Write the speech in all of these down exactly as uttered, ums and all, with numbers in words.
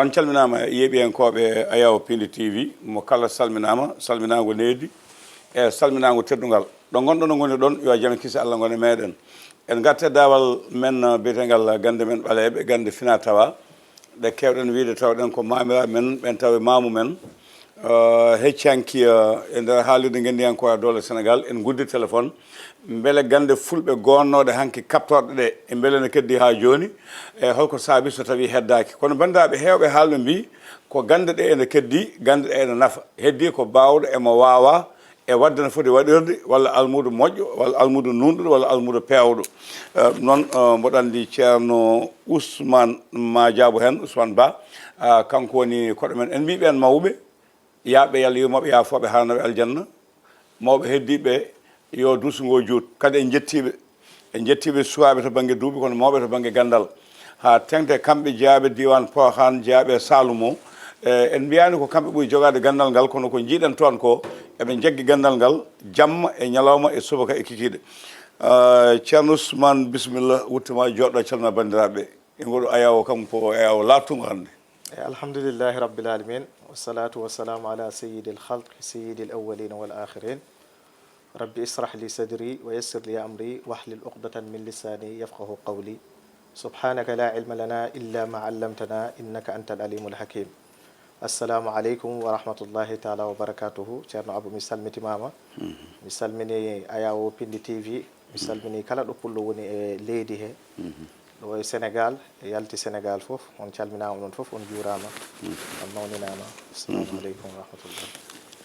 On calminaama, yeeɓiyankooɓe Ayaw Pindi T V, mo kala salminaama, salminaango nehdi e salminaango teddungal. Ɗo ngonɗon, ɗo ngoni ɗon, yo jam e kisi Allah ngon e meɗen. En ngarti e daawal men, uh, biyetengal gannde men ɓaleeɓe, gannde fina tawa, ɗe keewɗen wiyde tawɗen ko maamiraaɓe men, ɓen tawi maamu men, uh, heccanki, uh, e nder haalirde ngenndiyankooɓe doole Senegaal, en nguddi téléphone, mbele gannde fulɓe gonnooɗe hanki kaɓtorɗe ɗe, e mbele ne keddi haa jooni, e holko saabi so tawii heddaaki. Kono banndiraaɓe heewɓe haalɓe mbii, ko gannde ɗe ene keddi, gannde ɗe ene nafa. Heddii ko baawɗo e mo waawa, e waɗde no foti waɗirde, walla almuudo moƴƴo, walla almuudo nuunɗuɗo, walla almuudo peewɗo. Eh, noon, eh, mboɗo anndi Ceerno Ousmane Madiabo heen, Ousmane Ba, ah, kanko woni koɗo men. En mbii ɓeen mawɓe, yaaɓe yo Allah yurmo ɓe, yaafoo ɓe, haarana ɓe aljanna. Mawɓe heddiiɓe, yo duuso ngoo juut. Kadi en njettii ɓe. En njettii ɓe, suwaaɓe to bannge duuɓi, kono mawɓe to bannge ganndal. Haa teŋti kamɓe jeyaaɓe diiwaan Porokhane, jeyaaɓe Saalum o. E, en mbiyaani ko kamɓe ɓuri jogaade ganndal ngal, kono ko njiiɗen toon ko, eɓe njaggi ganndal ngal jamma e ñalawma e subaka e kikiiɗe. Ah, Ceerno Ousmane, bisimilla, wuttu ma, jooɗo, calmina banndiraaɓe. E ngol Ayaw kam ko Ayaw laaɓtungo hannde. E, alhamdulillahi rabbil alamin, wassalatu wassalamu ala sayyidil khalq, sayyidil awwalin wal akhirin. Rabbi israh li sadri wa yassir li amri wahlul uqdatan min lisani yafqahu qawli. Subhanaka la ilma lana illa ma allamtana innaka antal alimul hakim. Assalamu aleykum wa rahmatullahi taala wa barakatuhu. Ceerno Abou, mi salmitimaama. Mi salmini Ayaw Pindi T V. Mi salmini kala ɗo pullo woni e leydi he. Ɗo e Senegaal, e yalti Senegaal fof, on calminaama, onon fof on njuuraama, on mawninaama. Assalamu aleykum wa rahmatullah.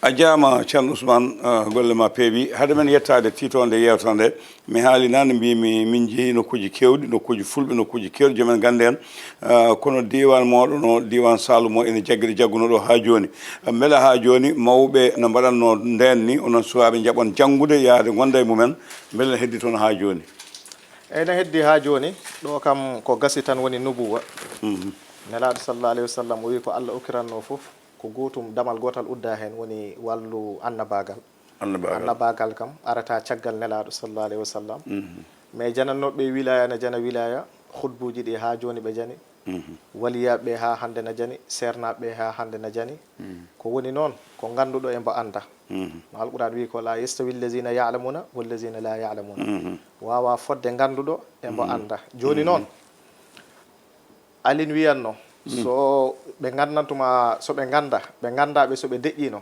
A jaama, Ceerno Ousmane, ah, golle ma peewi. Hade men yettaade tiitoonde yeewtere nde, mi haali naane, mbiimi min njehii nokkuuji keewɗi, nokkuuji fulɓe, nokkuuji keewɗi, jomen gannde en. Ah, kono diiwaan mooɗon o, diiwaan Saalum o, ene jaggira jagguno ɗo haa jooni. Ah, mbela haa jooni mawɓe no mbaɗatnoo ndeen ni, onon suwaaɓe njaɓon janngude, yahde ngonda e mumen, mbela ne heddii toon haa jooni? Ene heddii haa jooni, ɗo kam ko gasi tan woni nubuwa. Mhm. Nelaaɗo sallallahu alayhi wa sallam o wii ko Allah okkiratnoo fof, ko gootum, damal gootal udda heen, woni wallu annabaagal. Annabaagal. Annabaagal kam arata caggal Nelaaɗo sallallahu alayhi wa sallam. Mhm. Mais janannooɓe wilaya na jana wilaya, khutbuuji ɗi haa jooni ɓe jani. Mhm. Waliyaaɓe ɓe haa hannde na jani, seernaaɓe ɓe haa hannde na jani. Mhm. Ko woni noon, ko ngannduɗo e mbo annda. Mhm. No Alquraan wi ko, "La yastawi allazina ya'lamuna wallazina la ya'lamuna." Mhm. Waawaa fodde ngannduɗo e mbo annda. Jooni noon, Alin wiyatno, so ɓe nganndantuma, so ɓe ngannda, ɓe ngannda ɓe, so ɓe deƴƴiino,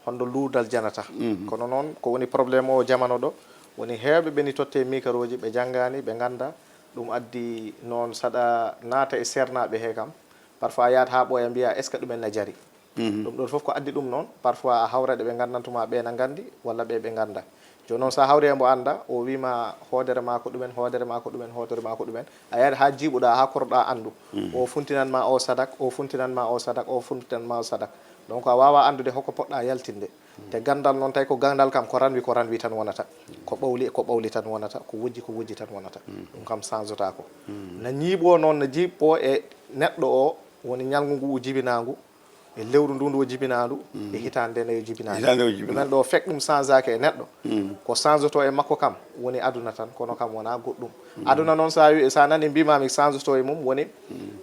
honno luurdal janata? Mhm. Kono noon, ko woni problème o jamano ɗo, woni heewɓe ɓe ni totte mikarooji, ɓe janngaani, ɓe ngannda. Ɗum addi noon, saɗa naata e seernaaɓe he kam, parfois yahat haa ɓooya mbiya, est-ce que ɗumen na jari? Mhm. Ɗum ɗon fof ko addi ɗum noon, parfois a hawra ɗe ɓe nganndantuma, ɓe na nganndi, walla ɓe, ɓe ngannda. Jooni noon, so a hawri e mbo annda, o wiima hoodere maa ko ɗumen, hoodere maa ko ɗumen, hoodere maa ko ɗumen. A yahat haa jiiɓuɗaa, haa koroɗaa anndu. Mhm. O funtinan ma o sadak, o funtinan ma o sadak, o funtinan ma o sadak. Donc, a waawaa anndude hoko poɗɗaa yaltinde. Te ganndal noon, tawi ko ganndal kam, ko ranwi, ko ranwi tan wonata. Ko ɓawli, ko ɓawli tan wonata. Ko wojji, ko wojji tan wonata. Mhm. Ɗum kam sanzotaako. Mhm. Na ñiiɓoo noon, na jiiɓoo e neɗɗo o, woni ñalngu ngu o jibinaangu, e lewru ndu ndu o jibinaandu, e hitaande nde o jibinaande. Hitaande o jibinaande. Ɗumen ɗo, fek ɗum sanzaaki e neɗɗo, ko sanzoto e makko kam, woni aduna tan, kono kam wonaa goɗɗum. Aduna noon, so a wi-, so a nani mbiimaami sanzoto e mum, woni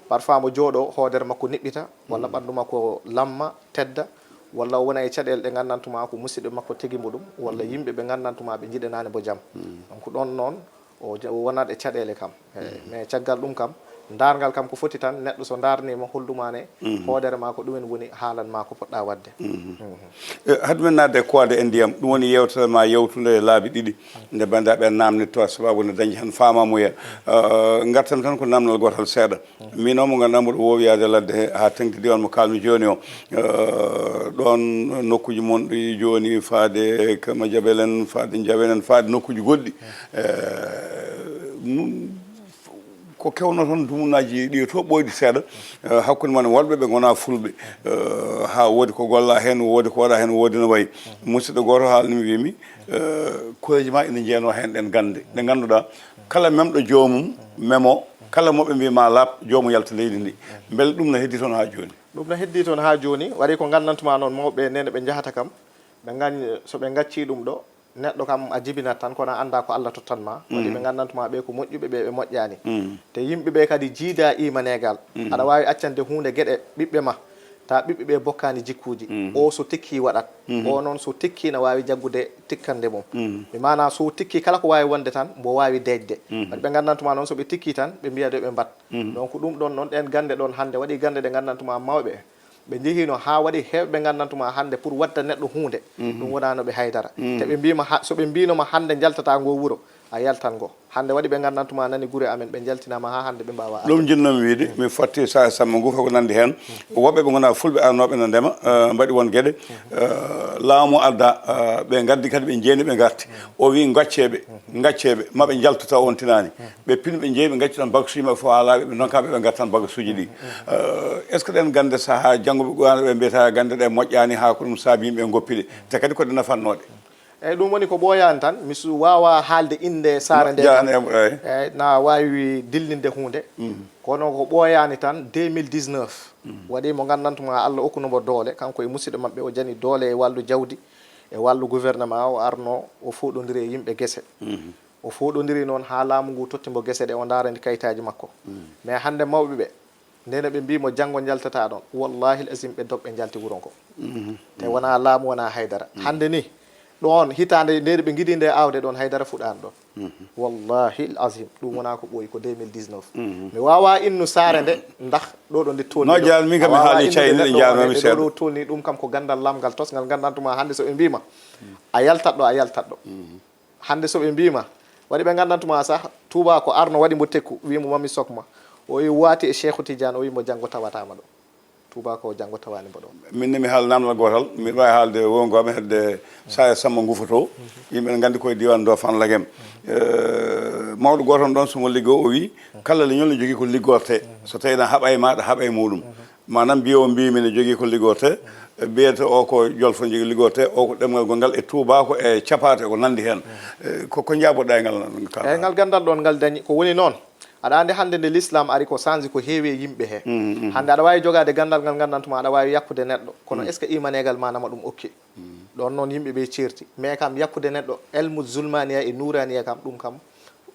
parfois mo jooɗo, hoodere makko niɓɓita, walla ɓanndu makko lamma, tedda, walla o wona e caɗeele ɗe nganndantuma ko musiɗɓe makko tigi mbo ɗum, walla yimɓe ɓe nganndantuma ɓe njiɗanaani mbo jam. Donc ɗoon noon, o ja-, o wonat e caɗeele kam. Eh, mais caggal ɗum kam, ndaarngal kam ko foti tan, neɗɗo so ndaarniima, hollumaane hoodere maa ko ɗumen woni, haalan maa ko poɗɗaa waɗde. Mhm. Eh, hade men naatde e koode e ndiyam, ɗum woni yeewtere ma yawtunde e laabi ɗiɗi, nde banndiraaɓe naamnitto, sababu ne dañi heen faamamuya. Eh, ngartam tan ko naamnal gootal seeɗa. Min o mo ngannduɗaa mboɗo woowi yaade ladde he, haa teŋti diiwaan mo kaalmi jooni o. Eh, ɗoon nokkuuji mon ɗi jooni, faade Kama Jabel en, faade Njawen en, faade nokkuuji goɗɗi. Eh, nu-, ko kewno toon, dumunnaaji ɗi to ɓooyɗi seeɗa, eh, hakkunde mon e wonɓe ɓe ngonaa fulɓe. Eh, haa woodi ko gollaa heen, woodi ko waɗaa heen, woodi no wayi. Musidɗo gooto haalni mi, wiimi, eh, koreeji ma ina njeenoo heen ɗeen gannde. Nde ngannduɗaa, kala memɗo joomum, memo, kala mo ɓe mbii ma laaɓ, joomum yalta leydi ndi. Mbele ɗum no heddii toon haa jooni? Ɗum no heddii toon haa jooni. Waɗi ko nganndantuma noon, mawɓe nene ɓe njahata kam, ɓe ngañ-, so ɓe ngaccii ɗum ɗo, Neɗɗo kam a jibinat tan, kono a anndaa ko Allah tottan ma. Waɗi ɓe nganndantu ma ɓe ko moƴƴuɓe, ɓe ɓe moƴƴaani. Te yimɓe ɓe kadi jiida imaneegal. Aɗa waawi accande huunde geɗe ɓiɓɓe ma, ta ɓiɓɓe ɓe bokkaani jikkuuji. O so tikki waɗat. O noon so tikki na waawi jaggude tikkande mum. Mi maana so tikki kala ko waawi wonde tan, mbo waawi deeƴde. Waɗi ɓe nganndantu ma noon so ɓe tikki tan, ɓe mbiya de ɓe mbat. Donc ɗum ɗon noon, ɗeen gannde ɗon hannde, waɗi gannde ɗe nganndantu ma mawɓe. Ɓe njehino haa waɗi heewɓe ɓe nganndantu ma hannde pour wadda neɗɗo huunde. Ɗum wonano ɓe haydara. Te ɓe mbima ha, so ɓe mbino ma hannde njaltata ngo wuro, a yaltan ngo. Hannde waɗi ɓe nganndantu ma nani gure amen, ɓe njaltinama haa hannde ɓe mbawa arde. Ɗum jinnomi wiide, mi fatti sa Samba Ngufa ko nandi heen. Woɓɓe ɓe ngona fulɓe arnoɓe no ndema, eh, mbaɗi won geɗe. Eh, laamu adda, eh, ɓe ngaddi kadi ɓe jeeni ɓe ngarti. O wi gacceɓe, gacceɓe, maɓe njaltu taw on tinani. Ɓe pin ɓe jeeyi ɓe gacci tan bagasuji maɓɓe fof haa laaɓi, ɓe ndonka ɓe, ɓe ngartan bagasuji ɗi. Eh, est ce que ɗen gannde sahaa janngo ɓe ɓooyaano ɓe mbiyata gannde ɗe moƴƴaani haa ko ɗum saabi yimɓe ngoppide, te kadi ko ɗe nafatnooɗe? Eyyi, ɗum woni ko ɓooyaani tan, mi su-, waawa haalde innde saare nde. Jaan em, eyyi. Eyyi, na waawi dilninde huunde. Kono ko ɓooyaani tan, deux mille dix-neuf, waɗi mo nganndantu ma Allah okkuno mo doole, kanko e musidɗo maɓɓe, o jani doole e wallu jawdi, e wallu gouvernement, o arno, o fooɗondiri e yimɓe gese. O fooɗondiri noon haa laamu ngu totti mbo gese ɗe, o ndaarani kayitaaji makko. Mais hannde mawɓe ɓe, ndene ɓe mbii mo janngo njaltataa ɗoon, wallahi l azim ɓe dog ɓe njalti wuro ngo. Te wonaa laamu, wonaa haydara. Hannde ni, ɗoon hitaande ndene ɓe ngidi nde aawde ɗoon, haydara fuɗaani ɗoon. Wallahi l azim, ɗum wonaa ko ɓooyi, ko deux mille dix-neuf. Mi waawaa innu saare nde, ndax ɗo ɗo nde toolni. No ɗo. Jaan, min kam mi haali cayni ɗe njaarnoomi seeɗa. Ɗo ɗo toolni, ɗum kam ko ganndal laamngal tosngal, nganndantu ma hannde so ɓe mbii ma, a yaltat ɗo, a yaltat ɗo. Hannde so ɓe mbii ma, waɗi ɓe nganndantu ma sah, Touba ko arno waɗi mbo tekku, wii mo mami sok ma. O wi waati e Cheikhou Tidiane, o wi mo janngo tawataama ɗo. Touba ko janngo tawaani mbo ɗo. Min ne mi haala naamnal gootal, miɗo waawi haalde wongo am hedde Saare Samba Ngufoto. Yimɓe ne nganndi koye diiwaan Ndofaan Lagem. Eh, mawɗo gooto on ɗoon so mo liggoo, o wii, kala leñol ne jogii ko liggortee. So tawii na haɓa e maaɗa, haɓa e muuɗum. Maanaam mbiyo mbi mine jogii ko liggortee, mbiyete o ko jolfo jogii liggortee, o ko ɗemngal gonngal e tuubaako e capaate ko nanndi heen. Eh, ko, ko njaaboɗaa e ngal, ngal kala? Eyi, ngal ganndal ɗoon ngal dañi, ko woni noon. Aɗa anndi hannde nde l'islam ari ko sanji ko heewi e yimɓe he. Hannde aɗa waawi jogaade ganndal ngal nganndantu ma aɗa waawi yakkude neɗɗo, kono est ce que imaneegal ma nama ɗum okki? Ɗoon noon yimɓe ɓe ceerti. Mais kam yakkude neɗɗo, elmu zulmaniya e nuraniya kam, ɗum kam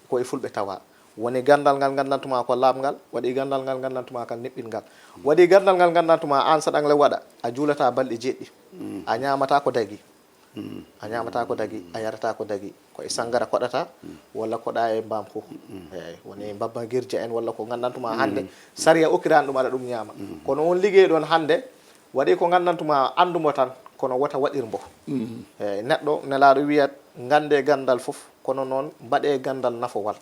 ko e fulɓe tawa. Woni ganndal ngal nganndantu ma ko laaɓngal, waɗi ganndal ngal nganndantu ma kam niɓɓingal. Waɗi ganndal ngal nganndantu ma aan saɗa ngal waɗa, a juulata balɗe jeɗɗi. A ñaamata ko dagi. A ñaamata ko dagi, a yarata ko dagi. Ko e sanngara koɗata, walla koɗa e mbaam ko. Eeyi, woni mbabba girja en, walla ko nganndantu ma hannde, sariya okkiraani ɗum aɗa ɗum ñaama. Kono on liggey ɗoon hannde, waɗi ko nganndantu ma anndu mo tan, kono wota waɗir mbo. Eeyi, neɗɗo nelaaɗo wiyat, nganndee ganndal fof, kono noon mbaɗee ganndal nafowal.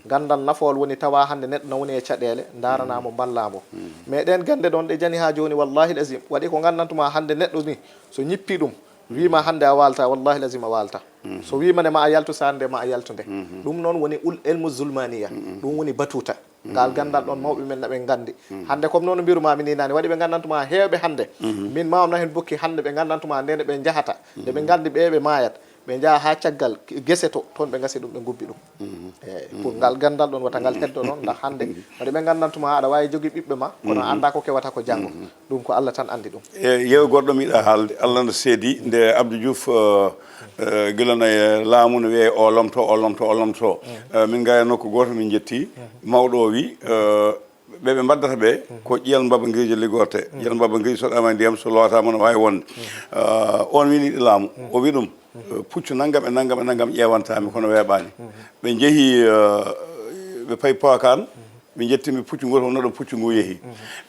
Ganndal nafowal woni tawa hannde neɗɗo na woni e caɗeele, ndaarana mo, mballa mo. Mais ɗeen gannde ɗoon ɗe jani haa jooni, wallahi l azim, waɗi ko nganndantu ma hannde neɗɗo ni, so ñippi ɗum, wii ma hannde a waalta, wallahi l azim a waalta. So wii ma nde ma a yaltu, saare nde ma a yaltu nde. Ɗum noon woni ul-, elmu zulmaniya. Ɗum woni batuta. Ngal ganndal ɗoon mawɓe men na ɓe nganndi. Hannde comme noon mbiru ma mi ni naane, waɗi ɓe nganndantu ma heewɓe hannde. Min ma on na heen bukki hannde ɓe nganndantu ma nde nde ɓe njahata. Nde ɓe nganndi ɓe ɓe maayat. Ɓe njaha haa caggal gese to, toon ɓe ngasi ɗum, ɓe ngubbi ɗum. Eeyi, pour ngal ganndal ɗoon wata ngal heddo noon, ndax hannde waɗi ɓe nganndantu ma aɗa waawi jogii ɓiɓɓe ma, kono a anndaa ko kewata ko janngo. Ɗum ko Allah tan anndi ɗum. E yeew goɗɗo miɗa haalde, Allah no seedi nde Abdou Diouf, eh, eh, gila no e laamu no wiyee o lomto, o lomto, o lomto. Eh, min ngara nokku gooto min njetti mawɗo o wi, eh, ɓe ɓe mbaddata ɓe ko ƴiyal mbabba ngirja liggorte. Ƴiyal mbabba ngirja so ɗama e ndiyam so lowatama no waawi wonde. Eh, on wini ɗi laamu. O wi ɗum, eh, puccu nanngam e nanngam e nanngam ƴeewantami kono weeɓani. Ɓe njehi, eh, ɓe payi Pookan. Ɓe njetti mbi puccu ngu, hono ɗo puccu ngu yehi.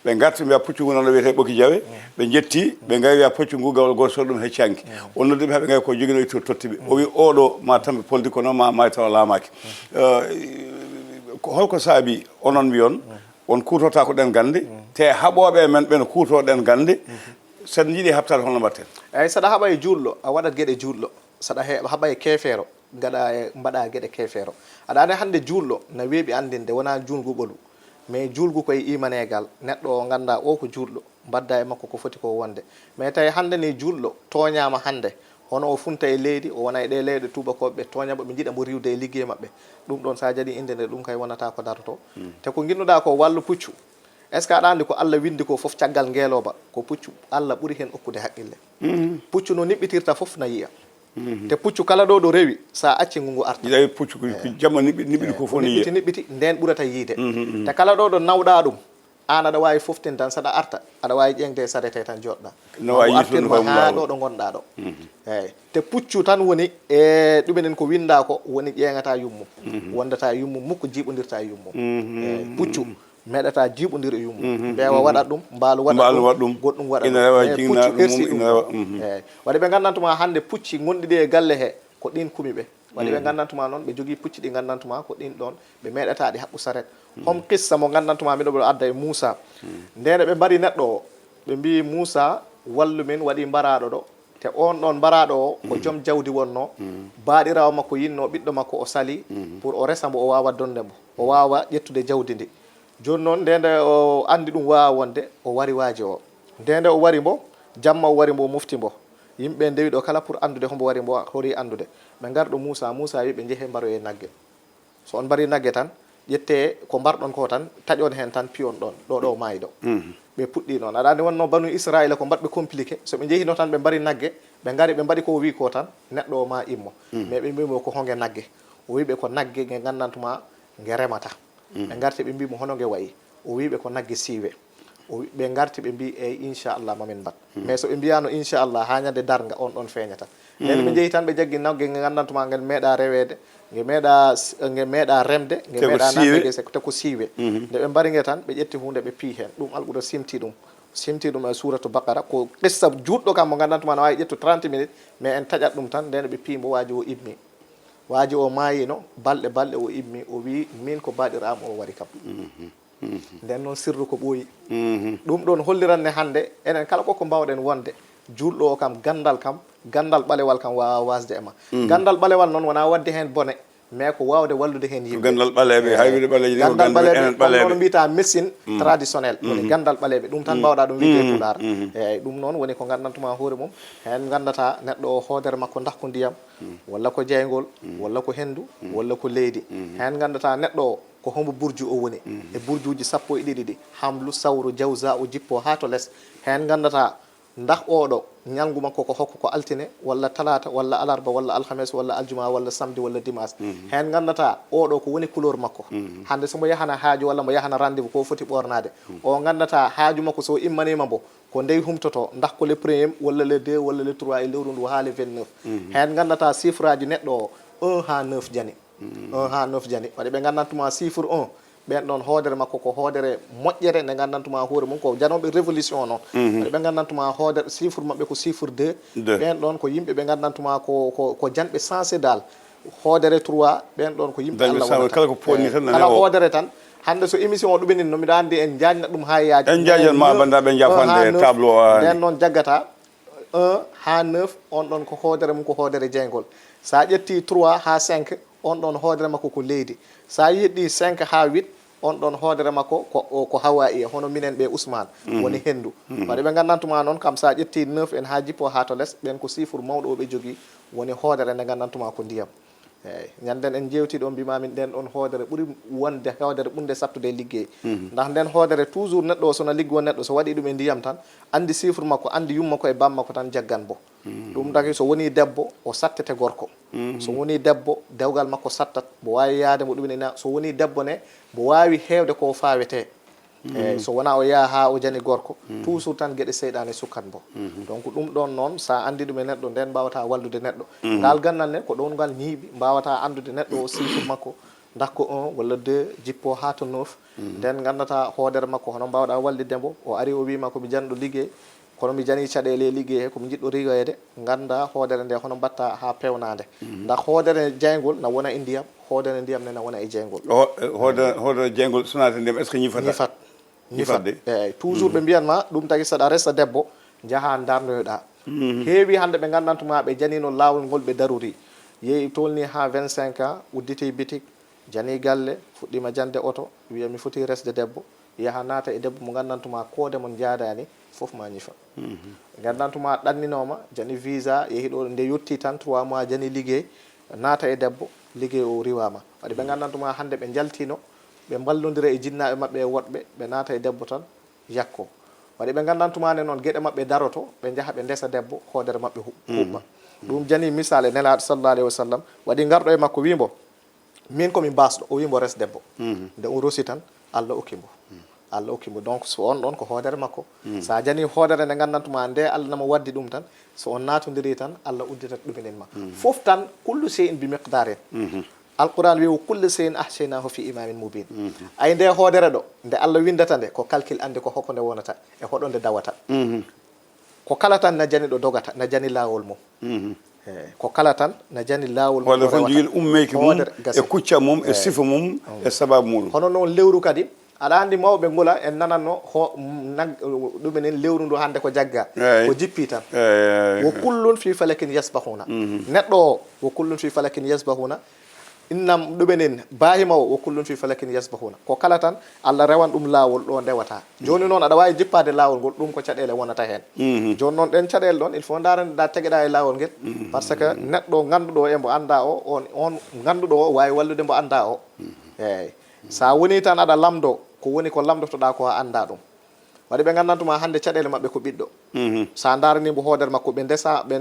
Ɓe ngarti mbiya puccu ngu nana wiyetee Ɓoki Jawe. Ɓe njetti, ɓe ngawi wiya puccu ngu gawal gooto soɗi ɗum hecci hanki. O noddi ɓe, haa ɓe ngawi ko jogino ittude totti ɓe. O wi oɗo ma tampi poldi kono ma maayi tawa laamaaki. Eh, ko holko saabi onon mbiyon, on kuutorta ko ɗen gannde, te haɓooɓe e men ɓen kuuto ɗen gannde, sen njiɗi haɓtaade holno mbaɗten? Eyi, saɗa haɓa e juulɗo, a waɗat geɗe juulɗo. Saɗa he-, haɓa e keefeero, ngaɗa e, mbaɗa geɗe keefeero. Aɗa anndi hannde juulɗo na weeɓi anndinde, wonaa juulgu ɓolu. Mais juulgu ko e imaneegal, neɗɗo o ngannda o ko juulɗo, mbadda e makko ko foti ko wonde. Mais tawi hannde ni juulɗo tooñaama hannde, hono o funta e leydi, o wona e ɗe leyɗe tuubakooɓe, ɓe tooña mo, ɓe njiɗa mo riiwde e liggey maɓɓe. Ɗum ɗoon so a jaɓi innde nde, ɗum kay wonata ko daroto. Te ko nginnuɗaa ko wallu puccu. Est ce que aɗa anndi ko Allah winndi ko fof caggal ngeelooba? Ko puccu Allah ɓuri heen okkude haqqille. Puccu no niɓɓitirta fof na yiya. Te puccu kala ɗo ɗo rewi, sa acci ngu ngu arta. Yiɗa puccu ko jamma niɓɓi niɓɓi ko fof ne niɓɓiti niɓɓiti, nden ɓurata yiide. Te kala ɗo ɗo nawɗa ɗum, an aɗa wawi foftin tan, saɗa arta aɗa wawi ƴeŋde e sarete tan joɗɗa. No wawi artirma ha ɗo ɗo gonɗa ɗo. Eyyi, te puccu tan woni e ɗumen en ko winda ko woni ƴeŋata yummum. Wondata yummum mukko, jiɓodirta e yummum. Eyyi, puccu meɗata jiɓodir e yummum. Mbewa waɗat ɗum, mbaalu waɗat ɗum, goɗɗum waɗat ɗum. Puccu hersi ɗum. Eyyi, waɗi ɓe gandantuma hande pucci gonɗiɗi e galle he ko ɗin kumi ɓe. Waɗi ɓe gandantuma noon ɓe jogii pucci ɗi gandantuma ko ɗin ɗon ɓe meɗata ɗi haɓɓu saret. Hom qissa mo gandantuma miɗo ɓe adda e Muusa. Ndene ɓe mbari neɗɗo o, ɓe mbi Muusa, wallu min, waɗi mbaraɗo ɗo. Te on ɗon mbaraɗo o ko joom jawdi wonno. Baɗirawo makko yinno ɓiɗɗo makko, o sali pour o resa mbo, o wawa donde mbo, o wawa ƴettude jawdi ndi. Joni noon nde nde o andi ɗum wawa wonde, o wari waajo o. Nde nde o wari mbo, jamma o wari mbo, o mofti mbo. Yimɓe ndewi ɗo kala pour andude hombo wari mbo, hori andude. Ɓe ngar ɗo Muusa, Muusa wi ɓe njehe mbaroye nagge. So on mbari nagge tan, ƴette ko mbarɗon ko tan, taƴon hen tan, piyon ɗon ɗo ɗo maayi ɗo. Ɓe puɗɗi noon. Aɗa andi wonno banu Israila ko mbaɗɓe compliqué, so ɓe njehino tan ɓe mbari nagge, ɓe ngari ɓe mbaɗi ko o wi ko tan, neɗɗo o ma immo. Mais ɓe mbimo ko honge nagge? O wi ɓe ko nagge nge gandantuma nge remata. Ɓe ngarti ɓe mbimo hono nge wayi? O wi ɓe ko nagge siiwe. O wi, ɓe ngarti ɓe mbi eyyi inchallah mamin mbaɗ. Mais so ɓe mbiyano inchallah ha ñande darga on ɗon feeñata. Nden ɓe njehi tan ɓe jaggi nagge nge gandantuma ngel meeɗa rewede, nge meeɗa s- nge meeɗa remde, nge meeɗa natde gese, te ko siiwe. Nde ɓe mbari nge tan ɓe ƴetti hunde ɓe pii hen. Ɗum alɓuɗo simti ɗum. Simti ɗum e suratu Baqara, ko qissa juutɗo kam mo gandantuma no wawi ƴettu trente minutes, mais en taƴat ɗum tan, nden ɓe pii mbo, waaji o immi. Waaji o maayino, balɗe balɗe o immi, o wi min ko baɗiraam o wari kam. Nden noon sirru ko ɓooyi. Ɗum ɗon holliranne hannde enen kala ko ko mbawɗen wonde, juulɗo o kam, ganndal kam, ganndal ɓalewal kam wawa wasde e ma. Ganndal ɓalewal noon wona wadde heen bone, mais ko wawde wallude heen yimɓe. Ganndal ɓaleeɓe, hay wiyde ɓaleeji ni ko ganndal ɓaleeɓe, enen ɓaleeɓe. Kono noon mbiyata médecine traditionnelle, woni ganndal ɓaleeɓe. Ɗum tan mbawɗa ɗum wiyde e pulaar. Eyyi, ɗum noon woni ko ganndantuma hoore mum. Heen ganndata neɗɗo o hoodere makko ndax ko ndiyam, walla ko jeygol, walla ko henndu, walla ko leydi. Heen ganndata neɗɗo o ko hombo burju o woni e burjuuji sappo e ɗiɗi ɗi, hamlu, sawru, jawza, o jippo haa to les. Heen ganndata ndax oɗo ñalngu makko ko hokko, ko altine, walla talaata, walla alarba, walla alhames, walla aljuma, walla samedi, walla dimanche. Heen ganndata oɗo ko woni couleur makko. Hannde so mbo yahana haaju walla mbo yahana rendez-vous ko foti ɓornaade. O ganndata haaju makko so immanima mbo, ko ndey humtoto, ndax ko le premier, walla le deux, walla le trois e lewru ndu haa le vingt-neuf. Heen ganndata chiffre aji neɗɗo o, un haa neuf jani. Un haa neuf jani. Waɗi ɓe ganndantuma chiffre un, ɓen ɗon hoodere makko ko hoodere moƴƴere nde ganndantuma hoore mum ko janoɓe révolution noon. Waɗi ɓe ganndantuma hoodere chiffre maɓɓe ko chiffre deux. Ɓen ɗon ko yimɓe ɓe ganndantuma ko, ko, ko janɓe sensé dal. Hoodere trois, ɓen ɗon ko yimɓe Allah wonata. Kala ko poɗni tan nana o. Hoodere tan. Hannde so émission o ɗuminin no mbiɗa anndi en jaajna ɗum haa yaaji. En jaajna ma banndiraaɓe, en jafande tableau o. Nden noon jaggata un haa neuf, on ɗon ko hoodere mum ko hoodere jeygol. Sa ƴetti trois haa cinq, on ɗon hoodere makko ko leydi. Sa yeɗɗi cinq haa huit, on ɗon hoodere makko ko, o, ko hawaiya, hono minen ɓe Ousmane, woni henndu. Waɗi ɓe ganndantuma noon kam sa ƴetti neuf en haa jippo haa to les, ɓen ko chiffre mawɗo o ɓe jogii, woni hoodere nde ganndantuma ko ndiyam. Eyyi, ñanden en jewti ɗo mbima min nden ɗon hoodere ɓuri wonde hoodere ɓurde sattude e liggey. Ndax nden hoodere toujours neɗɗo o sona liggo neɗɗo so waɗi ɗum e ndiyam tan, anndi chiffre makko, anndi yumma ko e bamma ko tan jaggan mbo. Ɗum taki so woni debbo o sattete gorko. So woni debbo dewgal makko sattat, mbo wawi yaade mbo ɗum ina, so woni debbo ne mbo wawi hewde ko fawete. Eyyi, so wona o yaha ha o jani gorko, toujours tan geɗe seyɗane sukkat mbo. Donc ɗum ɗon noon sa andi ɗum e neɗɗo nden mbawata wallude neɗɗo. Ngal gandal ne ko ɗon ngal ñiiɓi, mbawata andude neɗɗo o chiffre makko, ndax ko un walla deux jippo ha to neuf. Nden gandata hoodere makko hono mbawɗa wallidde mbo, o ari o wima ko mi janɗo liggey, kono mi jani caɗele e liggey he, ko mi jiɗɗo rigoyede. Ganda hoodere nde hono mbatta ha pewnade. Ndax hoodere jeyngol na wona e ndiyam, hoodere ndiyam ne na wona e jeyngol. Hoodere jeyngol so naata ndiyam, est ce que ñifata? Ñifat. Ñifat de. Eyyi, toujours ɓe mbiyan ma ɗum tagi saɗa resa debbo, jaha darnoyoɗa. Heewi hande ɓe gandantuma ɓe janino lawol ngol ɓe daruri, yeeyi tolni ha vingt-cinq ans, udditi bitik, jani galle, fuɗɗima jande oto, wiya mi foti resde debbo, yaha naata e debbo mo gandantuma koode mon jaadani, fof ma ñifa. Gandantuma ɗanninoma, jani visa, yeehi ɗo, nde yotti tan trois mois, jani liggey, naata e debbo, liggey o riwama. Waɗi ɓe gandantuma hande ɓe jaltino, ɓe mballodira e jinnaɓe maɓɓe e woɗɓe, ɓe naata e debbo tan yakko. Waɗi ɓe gandantuma ne noon geɗe maɓɓe daroto, ɓe jaha ɓe ndesa debbo, hoodere maɓɓe huɓɓa. Ɗum jani misal e Nelaaɗo sallallahu alayhi wa sallam, waɗi ngarɗo e makko, wii mbo, "Min ko mi baasɗo." O wii mbo, "Res debbo." Nde o rosi tan, Allah okki mbo. Allah okki mbo. Donc, so on ɗon ko hoodere makko. Sa jani hoodere nde nganndantu ma nde Allah nama waddi ɗum tan, so on naatondiri tan, Allah udditat ɗumen en ma. Fof tan, kullu shay'in bi miqdarin. Alquran wi, "Wa kullu shay'in ahsaynahu fi imamin mubin." Ay nde hoodere ɗo, nde Allah windata nde, ko calcul andi ko hoko nde wonata, e hoɗo nde dawata. Ko kala tan na jani ɗo dogata, na jani laawol mum. Eh, ko kala tan na jani laawol mum. Hoodere fof rewata. Jogii ummeyki mum, hoodere gasi. E kucca mum, e sifa mum, e sababu mum. Hono noon lewru kadi, aɗa anndi mawɓe ngula, en nananno ho-, nag-, ɗumen en lewru ndu hannde ko jagga, ko jippi tan. Eey. "Wa kullun fi falakin yasbahuna." Neɗɗo o, "Wa kullun fi falakin yasbahuna." Innam ɗumen en, baahima o, "Wa kullun fi falakin yasbahuna." Ko kala tan, Allah rewan ɗum laawol ɗo ndewata. Jooni noon, aɗa waawi jippaade laawol ngol, ɗum ko caɗeele wonata heen. Jooni noon, ɗeen caɗeele ɗoon, il faut ndaarande ɗa tegeɗa e laawol ngel. Parce que neɗɗo ngannduɗo e mbo annda o, on, on ngannduɗo o waawi wallude mbo annda o. Eey. Sa woni tan aɗa lamndo, ko woni ko lamndotoɗa ko a annda ɗum. Waɗi ɓe nganndantu ma hannde caɗeele maɓɓe ko ɓiɗɗo. Sa ndaarani mbo hoodere makko, ɓe ndesa, ɓe,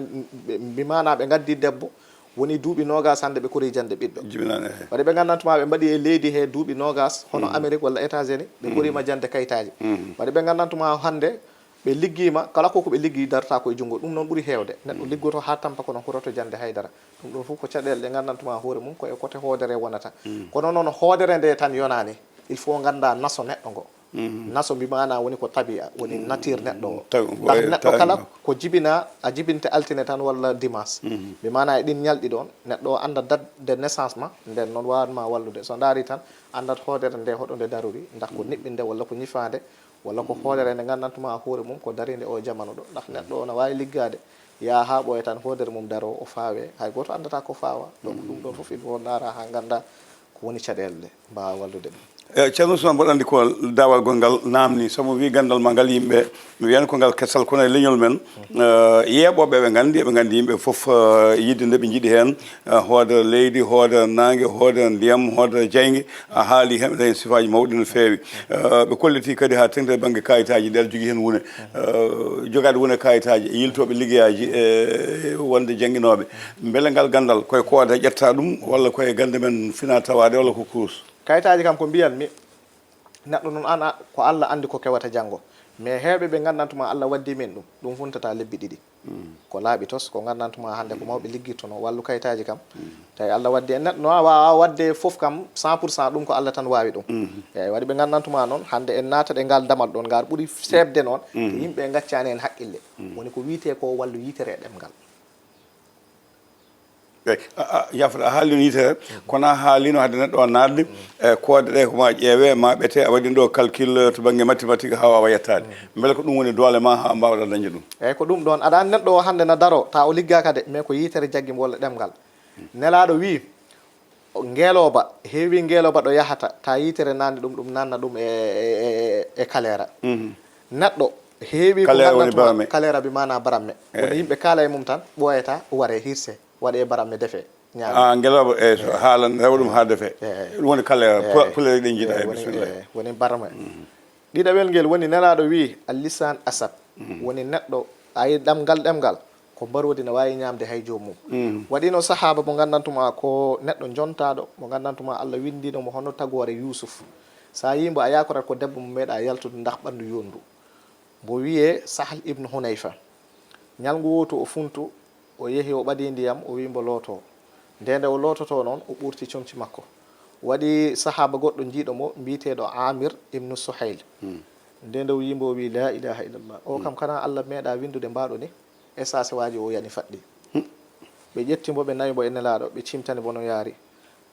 ɓe, mbi maana ɓe ngaddi debbo, woni duuɓi noogas hannde ɓe kori jande ɓiɗɗo. Jibinaande, ehe. Waɗi ɓe nganndantu ma ɓe mbaɗi e leydi he duuɓi noogas, hono Amérique walla États-Unis, ɓe koriima jande kayitaaji. Waɗi ɓe nganndantu ma hannde ɓe liggiima, kala ko ko ɓe liggi darata ko e junngo. Ɗum noon ɓuri heewde. Neɗɗo liggoto haa tampa kono hurato jande haydara. Ɗum ɗon fof ko caɗeele ɗe nganndantu ma hoore mum ko e côté hoodere wonata. Kono noon hoodere nde tan yonaani. Il faut ngannda naso neɗɗo ngo. Naso mbi maana woni ko tabi'a, woni nature neɗɗo o. Tawi ko ndax e neɗɗo tawi kala ma. Ko jibina, a jibinte altine tan walla dimanche. Mbi maana e ɗin ñalɗi ɗon, neɗɗo o annda date de naissance ma, nden noon wawan ma wallude. So ndaari tan, anndat hoodere nde hoɗo nde darori, ndax ko niɓɓinde walla ko ñifaande, walla ko hoodere nde nganndantu ma hoore mum ko darinde o jamanu ɗo. Ndax neɗɗo o na waawi liggaade, yaha haa ɓooya tan hoodere mum daro, o faawe, hay gooto anndata ko faawa. Donc ɗum ɗon fof il faut ndaara haa ngannda ko woni caɗeele ɗe mbaawa wallude ɗum. E, Ceerno Ousmane, mboɗo anndi ko daawal gol ngal naamni, sabu mi wii ganndal ma ngal yimɓe, mi wiyani ko ngal kesal, kono e leñol men, e, yeeɓooɓe ɓe nganndi, eɓe nganndi yimɓe fof, e, yiɗde nde ɓe njiɗi heen, e, hoodere leydi, hoodere naange, hoodere ndiyam, hoodere jaynge, a haali heen, heen sifaaji mawɗi no feewi. E, ɓe kolliti kadi haa teŋti e bannge kayitaaji, nde aɗa jogii heen wune, e, jogaade wune kayitaaji, e yiltooɓe liggeyaaji, e, wonde jannginooɓe. Mbele ngal ganndal, koye koode ƴetta ɗum, walla koye gannde men fina tawaade, walla ko kurus? Kayitaaji kam ko mbiyanmi, neɗɗo noon an, a, ko Allah anndi ko kewata janngo. Mais heewɓe ɓe nganndantu ma Allah waddi men ɗum, ɗum funtata lebbi ɗiɗi. Ko laaɓi tos, ko nganndantu ma hannde ko mawɓe liggirtono wallu kayitaaji kam. Tawi Allah waddi en neɗɗo, no a waawa waɗde fof kam cent pour cent, ɗum ko Allah tan waawi ɗum. Eeyi, waɗi ɓe nganndantu ma noon, hannde en naatat e ngal damal ɗoon, ngal ɓuri seeɓde noon, yimɓe ngaccaani heen haqqille. Woni ko wiyetee ko wallu yitere e ɗemngal. Eyi, a, a, yafata, a haalino yitere, kono a haalino hade neɗɗo o naatde, e koode ɗe ko ma ƴeewe, ma ɓete, a waɗino ɗo calcul, e, to bannge mathématique haa waawa yettaade. Mbele ko ɗum woni doole ma haa mbaawɗa dañde ɗum? Eyi, ko ɗum ɗoon. Aɗa anndi neɗɗo o hannde na daro, tawa o liggaaka de, mais ko yitere jaggi mo walla ɗemngal. Nelaaɗo wii, o ngeelooba, heewi ngeelooba ɗo yahata, ta yitere naatni ɗum, ɗum naatna ɗum e, e, e, e kaleera. Neɗɗo heewi ko kaleera woni nganndantu ma, baramme. Kaleera bi maana baramme. Eyi. Woni yimɓe kaala e mum tan, ɓooyata, ware, hirse, waɗe baramme, defe, ñaame. Ah, ngelooba, eyi, so haalan, rewa ɗum haa defe. Eyi. Ɗum woni kaleera, eyi, pu-, pulel ɗe njiɗa, eyi, e woni, bismillah. Eyi, woni baramme. Ɗiɗawel ngel woni Nelaaɗo wii, "Al-lisaan asad." Woni neɗɗo, a yi ɗamngal, ɗemngal, ko mbaroodi, ne waawi ñaamde hay joomum. Waɗino sahaaba mo nganndantu ma ko neɗɗo jontaaɗo, mo nganndantu ma Allah winndino mo hono tagoore Yuusuf. Sa yii mbo, a yaakorat ko debbo mo meeɗa yaltude ndax ɓanndu yondu. Mbo wiyee Sahl ibn Hunayfa. Ñalngu wootu o funtu, o yehi o ɓadii ndiyam, o wii mbo looto. Nde nde o loototo noon, o ɓuurti comci makko. Waɗi sahaaba goɗɗo jiiɗo mo, mbiyeteeɗo Amir ibn Suhayl. Nde nde o yii mbo, o wii, "La ilaha illallah." O kam kana Allah meeɗa winndude mbaɗo ni, e sase waaji o yani faɗɗi. Ɓe ƴetti mbo, ɓe nawi mbo e Nelaaɗo, ɓe cimtani mbo no yaari.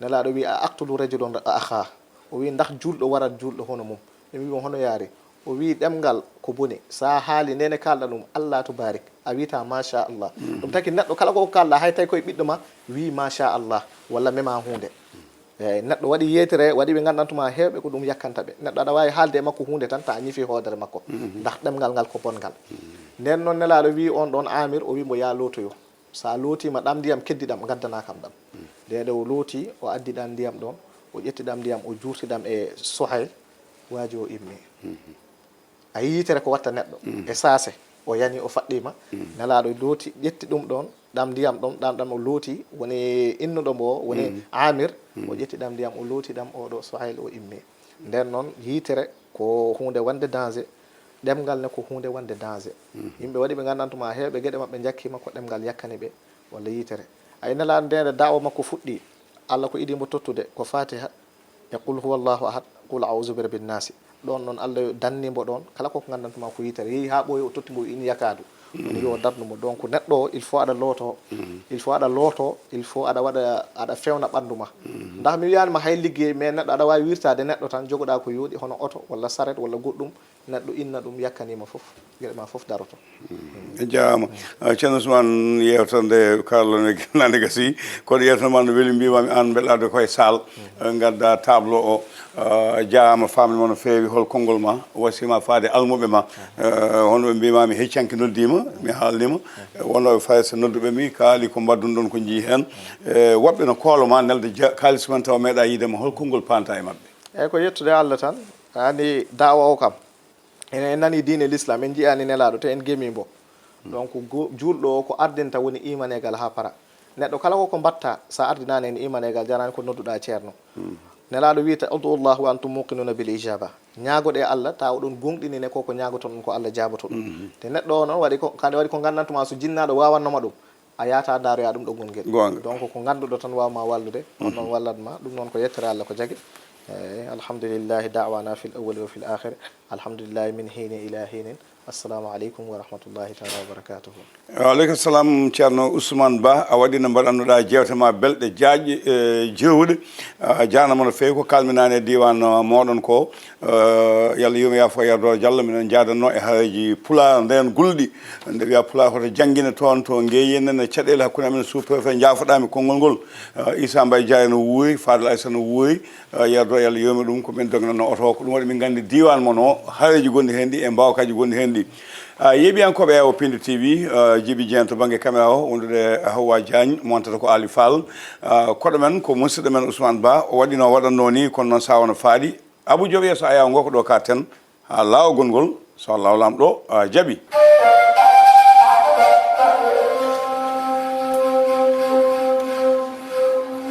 Nelaaɗo wii, "A aqtulu rajulan akha." O wii, "Ndax juulɗo warat juulɗo hono mum?" Ɓe mbii mo, "Hono yaari?" O wii, "Ɗemngal ko boni. Sa haali ndene kalɗa ɗum, Allah tubarik. A wiita machallah." Ɗum taki neɗɗo kala ko kalɗa, hay tawi koye ɓiɗɗo ma, wii machallah, walla mema huunde. Eyi, neɗɗo waɗi yeetere, waɗi ɓe nganndantu ma heewɓe ko ɗum yakkanta ɓe. Neɗɗo aɗa waawi haalde e makko huunde tan, ta a ñifi hoodere makko. Ndax ɗemngal ngal ko bonngal. Nden noon Nelaaɗo wii on ɗon Amir, o wii mbo, "Ya lootoyo." Sa lootiima ɗam ndiyam keddi ɗam, ngaddana kam ɗam. Nde nde o looti, o addi ɗam ndiyam ɗon, o ƴetti ɗam ndiyam, o juurti ɗam e Suhayl, waaji o immi. A yii yitere ko watta neɗɗo. E saase, o yani, o faɗɗiima. Nelaaɗo looti, ƴetti ɗum ɗon, ɗam ndiyam ɗon, ɗam ɗam o looti, woni innuɗo mbo, woni Amir, o ƴetti ɗam ndiyam, o looti ɗam oɗo Suhayl, o immi. Nden noon, yitere ko huunde wonde danger, ɗemngal ne ko huunde wonde danger. Yimɓe waɗi ɓe nganndantu ma heewɓe geɗe maɓɓe njakkima ko ɗemngal yakkani ɓe, walla yitere. Ay Nelaaɗo nde nde da'wa makko fuɗɗi, Allah ko idi mbo tottude, ko Fatiha, e qul huwa Allahu ahad, qul a'udhu bi rabbin nasi. Ɗon noon Allah yo danni mbo ɗon, kala ko nganndantu ma ko yitere. Yehi haa ɓooyi o totti mbo ina yakadu. Kono yo darnu mo. Donc neɗɗo o, il faut aɗa looto. Il faut aɗa looto, il faut aɗa waɗa, aɗa fewna ɓanndu ma. Ndax mi wiyaani ma hay liggey, mais neɗɗo aɗa waawi wirtaade neɗɗo tan, jogoɗa ko yooɗi, hono oto, walla saret, walla goɗɗum, neɗɗo inna ɗum, yakkanima fof, geɗe ma fof daroto. E jaama. Ceerno Ousmane, yewtere nde karlo ne nane gasi, kono yewtere ma no weli, mbimami an mbeɗa arde koye sal. Gadda tableau o. Jaama, famde ma no feewi. Hol konngol ma wasima faade almuɓe ma? Hono ɓe mbimami heccanki noddima, mi haalnima. Wonnoɓe farayse nodduɓe mi, kaali ko mbaddun ɗon, ko jii hen. Woɓɓe no koolo ma nelde kaalis man tawa meeɗa yiide ma. Hol konngol panta e maɓɓe? Eyyi, ko yettude Allah tan. Ani da'wa o kam, en, en nani diine l'islam, en jiyaani Nelaaɗo, te en gemi mbo. Donc go- juulɗo o ko ardinta woni imaneegal haa para. Neɗɗo kala ko ko mbatta, sa ardinaani en imaneegal, jarani ko nodduɗa ceerno. Nelaaɗo wi ta, "Ud'u Allah wa antum muqinuna bil ijaba." Ñaagoɗe Allah, tawa oɗon gonɗini ne ko ko ñaagotoɗon ko Allah jaaboto ɗum. Te neɗɗo o noon waɗi ko, kadi waɗi ko nganndantu ma, so jinnaaɗo wawannoma ɗum, a yahata ndaroya ɗum ɗo gonngel. Goonga. Donc ko ngannduɗo tan wawma wallude, on noon wallat ma. Ɗum noon ko yettere Allah ko jagi. Eyyi, alhamdulillahi da'wana fil awwali wa fil akhir. Alhamdulillahi min hinin ila hinin. Assalamu aleykum wa rahmatullahi taala wa barakatuhu. Wa aleykum salam, Ceerno Ousmane Ba, a waɗi no mbaɗannoɗa jeewte ma belɗe, jaajɗe, e jewɗe. A jaarnama no feewi ko kalmi nane e diwan, uh, moɗon ko. Uh, yo Allah yurmo yaafo Yero Diallo, minen jaadanno e hareji pulaar nden gulɗi. Nde wiya pulaar hoto janngine toon to ngeyen en caɗele hakkunde amen sous-préfet, jaafoɗami konngol ngol. Uh, Issa Mbaye Diaye no wuuri, Fadel Aissa no wuuri. Uh, Yero, yo Allah yurmo ɗum, ko min dognanno oto o. Ko ɗum waɗi min nganndi diwan mon o, hareji gonɗi hen ɗi e mbawkaji gonɗi hen ɗi. Uh, yeeɓiyankoɓe o Pindi T V, uh, Djiby Dieng to banggue caméra o, wondude Hawa Diagne, montata ko Ali Fall. Uh, koɗo men ko musidɗo men Ousmane Ba, o waɗino, waɗanno ni, kono noon sa wona faaɗi. Abou Diop yeeso ayaw ngo ko ɗo ka ten, ha lawol gongol, so Allah Lamɗo, uh, jaaɓi.